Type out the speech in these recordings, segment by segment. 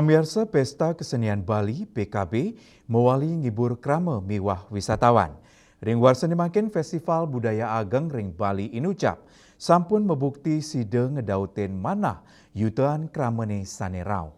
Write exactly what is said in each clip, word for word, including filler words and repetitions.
Pamiarsa, Pesta Kesenian Bali, P K B, mawali ngibur krama miwah wisatawan. Ring warsa mangkin, Festival Budaya Ageng ring Bali Inucap sampun mabukti sida ngedautin manah yutaan kramane sane rauh.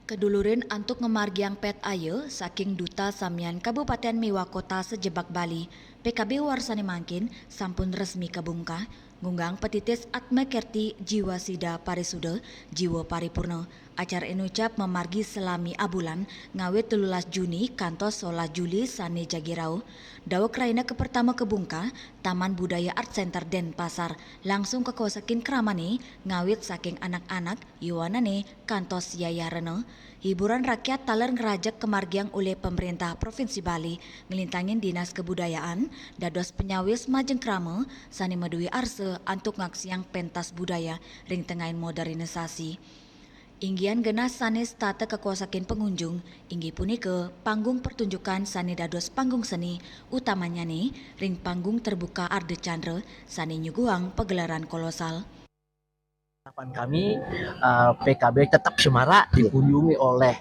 Kadulurin antuk ngamargiang pet aya saking Duta Samian Kabupaten miwah Kota sajebag Bali, P K B warsane mangkin sampun resmi kabungkah, ngunggang petitis Atma Kerti Jiwa Sida Parisuda Jiwa Paripurna. Acara inucap mamargi salami abulan, ngawit telulas Juni kantos solas Juli sane jagi rauh. Daweg rahina kapertama kabungkah, Taman Budaya Art Center Denpasar langsung kakosekin kramane, ngawit saking anak-anak, yuanane, kantos yayah rena. Hiburan rakyat taler ngrajeg kamargiang olih Pemerintah Provinsi Bali, nglintangin Dinas Kebudayaan, dados panyawis majeng krama sane madue arsa antuk ngaksiang pentas budaya ring tengahing modernisasi. Inggihan genah sane setata kakosekin pangunjung, inggih punika panggung pertunjukan sane dados panggung seni, utamanyane ring panggung terbuka Ardha Candra sane nyuguhang pagelaran kolosal. Harapan kami, eh, P K B tetap semarak dikunjungi oleh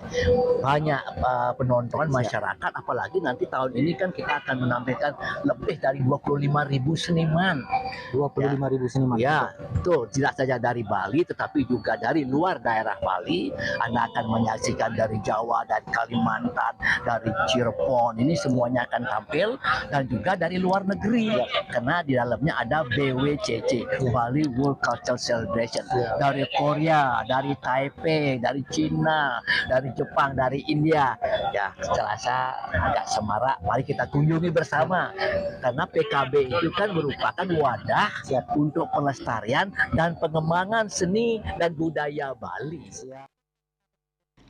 banyak, eh, penonton, masyarakat, apalagi nanti tahun ini kan kita akan menampilkan lebih dari dua puluh lima ribu seniman. Dua puluh lima ribu seniman. Ya, betul. Tidak saja dari Bali, tetapi juga dari luar daerah Bali. Anda akan menyaksikan dari Jawa, dari Kalimantan, dari Cirebon. Ini semuanya akan tampil, dan juga dari luar negeri. Ya. Karena di dalamnya ada B W C C, ya, Bali World Cultural Celebration. Ya. Dari Korea, dari Taipei, dari Cina, dari Jepang, dari India. Ya, terasa agak semarak. Mari kita kunjungi bersama. Karena P K B itu kan merupakan wadah, ya, untuk pelestarian dan pengembangan seni dan budaya Bali.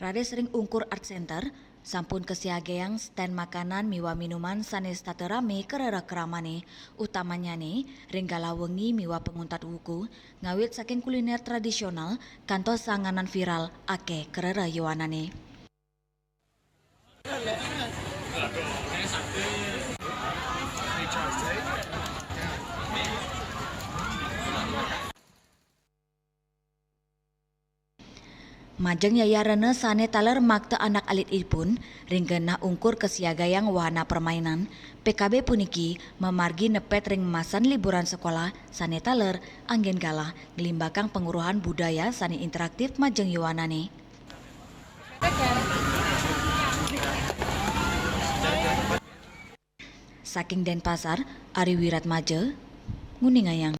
Raris ring ungkur Art Center, sampun kasiagayang stand makanan miwah minuman sane setata rame karereh kramane, utamanyane ring galah wengi miwah panguntat wuku, ngawit saking kuliner tradisional kantos sanganan viral akeh karereh yuanane. Majeng yayah rena sane taler makta anak alitipun, ring genah ungkur kasiagayang wahana permainan, P K B puniki mamargi nepet ring masan liburan sekolah sane taler anggen galah nglimbakang panguruhan budaya sane interaktif majeng yuanane. Saking Denpasar, Ari Wiratmaja, nguningayang.